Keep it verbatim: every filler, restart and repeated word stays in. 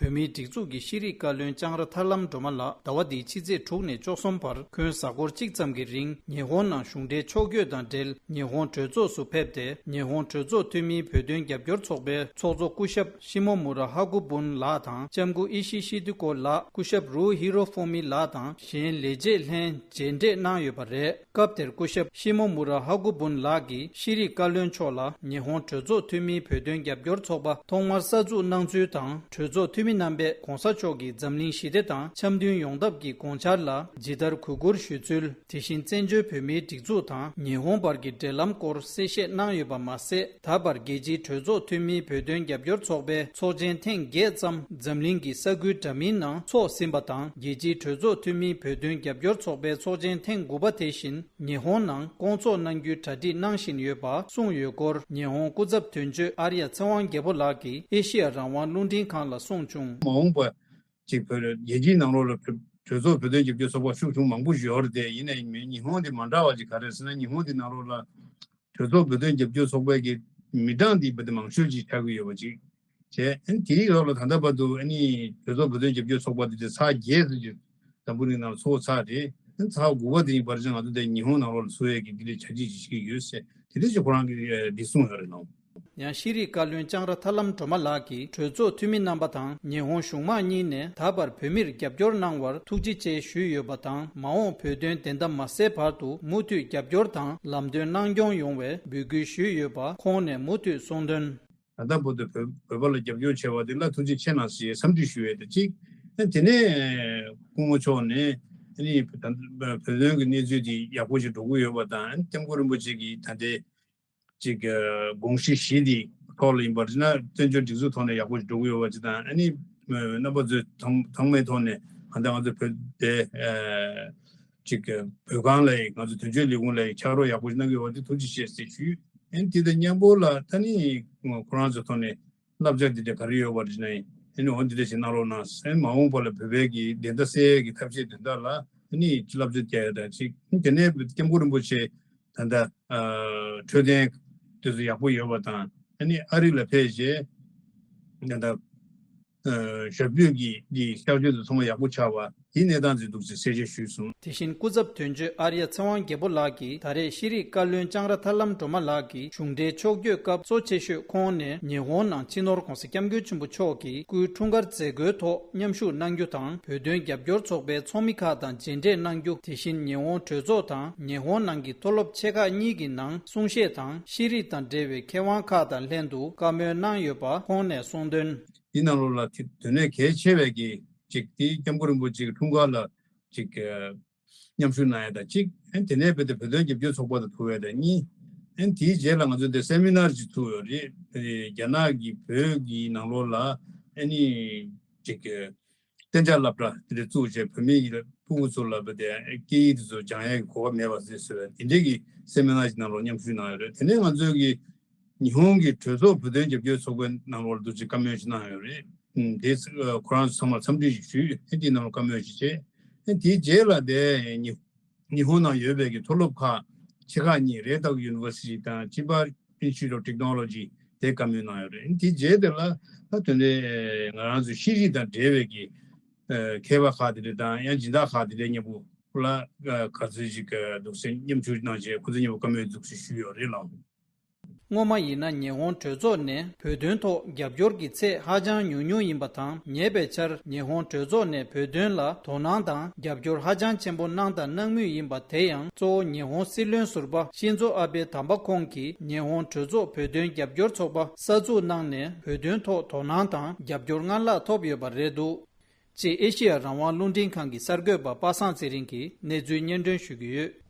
བོད་མིའི་སྒྲིག་འཛུགས་ཀྱི་ཤེས་རིག་བཀའ་བློན་ལྕང་ར་ཐར་ལམ་སྒྲོལ་མ་ལགས་ཟླ་བ་འདིའི་ཕྱི་ཚེས་དྲུག་ནས་བཅུ་གསུམ་བར་ཁྱོན་གཟའ་འཁོར་གཅིག་ཙམ་གྱི་རིང་ཉི་ཧོང་ནང་གཞུང་འབྲེལ་ཕྱོགས་བསྐྱོད་དང་འབྲེལ་ཉི་ཧོང་གྲོས་ཚོགས་སུ་ཕེབས་ཏེ། ཉི་ཧོང་གྲོས་ཚོགས་འཐུས་མིའི་བོད་དོན་རྒྱབ་སྐྱོར་ཚོགས་པའི་ཚོགས་གཙོ་སྐུ་ཞབས་ཤི་མོ་མུ་ར་ཧ་ཀུ་བུན་ལགས་དང་། ལྕམ་སྐུ་ཨི་ཤི་ཤི་ཏུ་ཀོ་ལགས། སྐུ་ཞབས་རུ་ཧི་རོ་ཧྥུ་མི་ལགས་དང་། གཞན་ལས་བྱེད་ལྷན་མཇལ་འཕྲད་གནང་ཡོད་པ་རེད། སྐབས་དེར་སྐུ་ཞབས་ཤི་མོ་མུ་ར་ཧ་ཀུ་བུན་ལགས་ཀྱིས་ཤེས་རིག་བཀའ་བློན་མཆོག་ལ་ཉི་ཧོང་གྲོས་ཚོགས་འཐུས་མིའི་བོད་དོན་རྒྱབ་སྐྱོར་ཚོགས་པ་ཐོག་མར་གསར་འཛུགས་གནང་ཚུལ་དང་། གྲོས་ཚོགས་འཐུས་མི་རྣམ་པས་གོང་ས་མཆོག་གིས་འཛམ་གླིང་ཞི་བདེ་དང་འཆམ་མཐུན་ཡོང་ཐབས་ཀྱི་དགོངས་འཆར་ལ་ཇི་ལྟར་གུས་བཀུར་ཞུ་ཚུལ། དེ་བཞིན་བཙན་བྱོལ་བོད་མིའི་སྒྲིག་འཛུགས་དང་ཉི་ཧོང་བར་གྱི་འབྲེལ་ལམ་སྐོར་གསལ་བཤད་གནང་ཡོད་པ་མ་ཟད། ད་བར་རྒྱལ་སྤྱིའི་གྲོས་ཚོགས་འཐུས་མིའི་བོད་དོན་རྒྱབ་སྐྱོར་ཚོགས་པའི་ཚོགས་ཆེན་ཐེངས་བརྒྱད་ཙམ་འཛམ་གླིང་གི་ས་ཁུལ་འདྲ་མིན་ནང་འཚོགས་ཟིན་པ་དང་། རྒྱལ་སྤྱིའི་གྲོས་ཚོགས་འཐུས་མིའི་བོད་དོན་རྒྱབ་སྐྱོར་ཚོགས་པའི་ཚོགས་ཆེན་ཐེངས་དགུ་པ་དེ་བཞིན་ཉི་ཧོང་ནང་སྐོང་ཚོགས་གནང་རྒྱུའི་གྲ་སྒྲིག་གནང་བཞིན་ཡོད་པ་གསུངས་ཡོད་སྐོར། ཉི་ཧོང་སྐུ་ཚབ་དོན་གཅོད་ཨར་ཡ་ཚེ་དབང་རྒྱལ་པོ་ལགས་ཀྱིས་ཨེ་ཤི་ཡ་རང་དབང་རླུང་འཕྲིན་ཁང་ལ་གསུངས་བྱུང་། མ་འོངས་པ་ཅིག་བོད་རྒྱལ་སྤྱིའི་ནང་ལོགས་ལ་བོད་གྲོས་ཚོགས་བོད་དོན་རྒྱབ་སྐྱོར་ཚོགས་པ་ཤུགས་ཆུང་མང་པོ་ཡོད་རེད་དེ། ཡིན་ནའི་ཉི་ཧོང་དེ་མ་འདྲ་བ་ཅིག་ག་རེ་ཟེར་ན། ཉི་ཧོང་དེ་ནང་ལོགས་ལ་གྲོས་ཚོགས་བོད་དོན་རྒྱབ་སྐྱོར་ཚོགས་པའི་གི་མི་གྲངས་དེ་བོད་དེ་མང་ཤོས་ཅིག་ཆགས་ཀྱི་ཡོད་པ་ཅིག་བྱས། ཨ་ནི་དེའི་འོག་ལ་ད་ལྟ་བར་དུ་ཨ་ནི་གྲོས་ཚོགས་བོད་དོན་རྒྱབ་སྐྱོར་ཚོགས་པ་དེ་དེ་ཚར་བརྒྱད་ཙམ་ཅིག་འཛམ་བུ་གླིང་ནང་ལ་ཚོགས་ཚར་རེད། ཨ་ནི་ཚར་དགུ་པ་དེ་ཡིན་པར་ཅིག་ང་ཚོ་དེ་ཉི་ཧོང་ནང་ལོགས་ལ་ཚོགས་ཡས་ཀྱི་དེ་འདྲའི་བྱ་སྤྱོད་ཅིག་བྱེད་ཀྱི་ཡོད་ཟེར་དེ་འདྲ་ཅིག་ཁོ་རང་གིས་འདི་གསུངས་ཡོད་རེད་ལགས། ཡང་ཤེས་རིག་བཀའ་བློན་ལྕང་ར་ཐར་ལམ་སྒྲོལ་མ་ལགས་ཀྱིས་གྲོས་ཚོགས་འཐུས་མི་རྣམ་པ་དང་ཉི་ཧོང་གཞུང་མང་གཉིས་ནས་ད་བར་བོད་མིར་རྒྱབ་སྐྱོར་གནང་བར་ཐུགས་རྗེ་ཆེ་ཞུས་ཡོད་པ་དང་། མ་འོངས་བོད་དོན་བདེན་མཐའ་མ་གསལ་བར་དུ་མུ་མཐུད་རྒྱབ་སྐྱོར་དང་ལམ་སྟོན་གནང་སྐྱོང་ཡོང་བའི་འབོད་སྐུལ་ཞུས་ཡོད་པ་ཁོང་ནས་མུ་མཐུད་གསུངས་དོན། ད་ལྟ་བར་དུ་བོད་བོད་པ་ལ་རྒྱབ་སྐྱོར་བྱས་པ་དེ་ལ་ཐུགས་རྗེ་ཆེ་གནང་ཞེས་འཚམས་འདྲི་ཞུ་ཡས་དང་གཅིག་དེ་ནས་སྐུ་ངོ་མཆོག་ནས་ཨ་ནི་བོད་དོན་གྱི་གནས་ཚུལ་དེ་ཡག་པོ་ཞིག་འགྲོ་གི་ཡོད་པ་དང་། སྐྱབས་མགོན་རིན་པོ་ཆེ་གིས་ད་ལྟའི་ཅིག་དགོངས་གཞི་བཞི་དེ་ཐོག་ལ་ཡིན་པར་བྱས་ན་བཙན་བྱོལ་སྒྲིག་འཛུགས་ཐོག་ནས་ཡག་པོ་ཞིག་འགྲོ་གི་ཡོད་པ་ཅིག་དང་། ཨ་ནི་རྣམ་པ་ཚོས་ཚང་ཚང་མའི་ཐོག་ནས་ད་ལྟ་ང་ཚོ་བོད་དེ་ཅིག་བོད་ཁང་ལ་ཡིན། ང་ཚོ་དོན་གཅོད་ལས་ཁུངས་ལ་ཡིན། ཕྱག་རོགས་ཡག་པོ་ཞིག་གནང་གི་ཡོད་པ་དེ་ཐུགས་རྗེ་ཆེ་ཟེར་ཞུས། ཨ་ནི་དེ་དང་མཉམ་པོ་ལ་ད་ནི་ཁོ་རང་ཚོའི་ཐོག་ནས་བསླབ་བྱ་འདི་འདྲ་ག་རེ་ཡོད་པ་རེད་ན། ཨ་ནི་འོ་འདི་འདྲ་ཞིག་གནང་རོགས་གནང་ཟེར། མ་འོངས་པ་ལ་བོད་པའི་གི་བདེན་མཐའ་གསལ་ཡས་ཀྱི་ཐབས་ཤེས་དོན་དག་ལ་ཨ་ནི་བསླབ་བྱ་རྒྱག་ཡ་དང་གཅིག་དེ་ནས་སྐྱབས་མགོན་རིན་པོ་ཆེ་ད་ལྟ་འཕྲོད་བསྟེན་དེ་ཚོ་ཡག་པོ་ཡོད་པ་དང་། ཨ་ནི་ཨ་རི་ལ་ཕེབས་རྗེས་ད་ལྟ་ཞབས་པུས་ཀྱི་འདི་གཤག་བཅོས་དེ་ཚང་མ་ཡག་པོ་ཆགས་པ། དེའི་གནས་སྟངས་ཚོའི་འདུག་ཅེས་གསལ་བཤད་ཞུས་སོང་། དེ་བཞིན་སྐུ་ཚབ་དོན་གཅོད་ཨར་ཡ་ཚེ་དབང་རྒྱལ་པོ་ལགས་ཀྱིས་ད་རེས་ཤེས་རིག་བཀའ་བློན་ལྕང་ར་ཐར་ལམ་སྒྲོལ་མ་ལགས་ཀྱིས་གཞུང་འབྲེལ་ཕྱོགས་བསྐྱོད་སྐབས་གཙོ་ཆེ་ཤོས་ཁོང་ནས་ཉི་ཧོང་ནང་སྤྱི་ནོར་༧གོང་ས་༧སྐྱབས་མགོན་ཆེན་པོ་མཆོག་གི་སྐུའི་འཁྲུངས་སྐར་མཛད་སྒོའི་ཐོག་མཉམ་ཞུགས་གནང་རྒྱུ་དང་། བོད་དོན་རྒྱབ་སྐྱོར་ཚོགས་པའི་ཚོགས་མི་ཁག་དང་མཇལ་འཕྲད་གནང་རྒྱུ། དེ་བཞིན་ཉི་ཧོང་གྲོས་ཚོགས་དང་ཉི་ཧོང་ནང་གི་མཐོ་སློབ་ཆེ་ཁག་གཉིས་ཀྱི་ནང་གསུང་བཤད་དང་ཤེས་རིག་དང་འབྲེལ་བའི་ཁེ་དབང་ཁག་དང་ལྷན་དུ་བཀའ་མོལ་གནང་ཡོད་པ་ཁོང་ནས་གསུངས་དོན། འདི་ནང་ལོགས་ལ་དེ་དོན་གནད་གལ་ཆེ་བའི་གི་ཅིག་དེ་སྐྱབས་མགོན་རིན་པོ་ཆེ་གི་འཁྲུངས་སྐར་ལ་ཅིག་ཨ་མཉམ་ཞུགས་གནང་ཡ་དང་གཅིག་ཨ་དེ་ནས་བོད་དེ་བོད་དོན་རྒྱབ་སྐྱོར་ཚོགས་པ་དང་ཐུག་ཡ་དང་གཉིས། ཨ་དེའི་རྗེས་ལ་ང་ཚོ་དེ་སེ་མི་ནར་ཅིག་ཚུགས་ཡོད་རེད། རྒྱ་ནག་གི་བོད་ཀྱི་ནང་ལོགས་ལ་ཨ་ནི་ཅིག་གཏན་འཇགས་སློབ་གྲྭ་དེ་འདྲ་བཙུགས་བྱས་བོད་མི་ཡི་ཕྲུ་གུ་ཚོ་ལ་བོད་དེ་སྐད་ཡིག་དེ་ཚོ་སྦྱང་ཡ་གི་གོ་སྐབས་མེད་པ་ཟེར་བཟོ་བའི་དེ་འདྲའི་གི་སེ་མི་ནར་ཅིག་ནང་ལོགས་མཉམ་ཞུགས་གནང་ཡོད་རེད། དེ་ནས་ང་ཚོའི་གི་ཉི་ཧོང་གི་གྲོས་ཚོགས་བོད་དོན་རྒྱབ་སྐྱོར་ཚོགས་པའི་ནང་ལོགས་ལ་འདུག་ཅིག་བཀའ་མོལ་ཞིག་གནང་ཡོད་རེད། ཨུམ། དེ་ཚོ་ཁོ་རང་ཚོ་ཚང་མར་འཚམས་འདྲི་ཞིག་ཞུས། ཨེ་དེའི་ནང་ལ་བཀའ་མོལ་ཞིག་བྱས། ཨེ་དེའི་རྗེས་ལ་དེ་ཉི་ཉི་ཧོང་ནང་ཡོད་པའི་གི་མཐོ་སློབ་ཁག་ཆེ་ཁག་གཉིས་རེད། ཏཱོ་ཡུ་ནི་ཝར་སི་ཊི་དང་ཅིན་པ་ཨིན་སི་ཊི་ཊུཊ་ཨོཕ་ཊེག་ནོ་ལོ་ཇི་དེ་བཀའ་མོལ་གནང་ཡོད་རེད། ཨེ་དེའི་རྗེས་དེ་ལ་ད་དོན་དེ་ང་རང་ཚོའི་ཤེས་རིག་དང་འབྲེལ་བའི་གི་མཁས་པ་ཁག་དེ་འདྲ་དང་ཡང་སྦྱིན་བདག་ཁག་དེ་འདྲའི་མཉམ་པོ་ལ་ག་ཚོད་ཅིག་འདུག་སེ་མཉམ་ཞུགས་གནང་བྱས་ཁོ་ཚོ་མཉམ་པོ་བཀའ་མོལ་འདུག་སེ་ཞུས་ཡོད་རེད་ལགས། སྔོན་མ་ཡིན་ན་ཉི་ཧོང་གྲོས་ཚོགས་ནས་བོད་དོན་ཐོག་རྒྱབ་སྐྱོར་གྱི་ཚད་ཧ་ཅང་ཉུང་ཉུང་ཡིན་པ་དང་། ཉེ་བའི་ཆར་ཉི་ཧོང་གྲོས་ཚོགས་ནས་བོད་དོན་ལ་དོ་སྣང་དང་རྒྱབ་སྐྱོར་ཧ་ཅང་ཆེན་པོ་གནང་དང་གནང་མུས་ཡིན་པ། དེ་ཡང་གཙོ་བོ་ཉི་ཧོང་སྲིད་བློན་ཟུར་པ་ཤིན་ཛོ་ཨ་བྷེ་དམ་པ་ཁོང་གིས་ཉི་ཧོང་གྲོས་ཚོགས་བོད་དོན་རྒྱབ་སྐྱོར་ཚོགས་པ་གསར་འཛུགས་གནང་ནས་བོད་དོན་ཐོག་དོ་སྣང་དང་རྒྱབ་སྐྱོར་སྔར་ལྷག་ཐོབ་ཡོད་པ་རེད་འདུག་ཅེས་ཨེ་ཤེ་ཡ་རང་དབང་རླུང་འཕྲིན་ཁང་གི་གསར་འགོད་པ་པ་སངས་ཚེ་རིང་གིས་གནས་ཚུལ་སྙན་སྒྲོན་ཞུ་གི་ཡོད།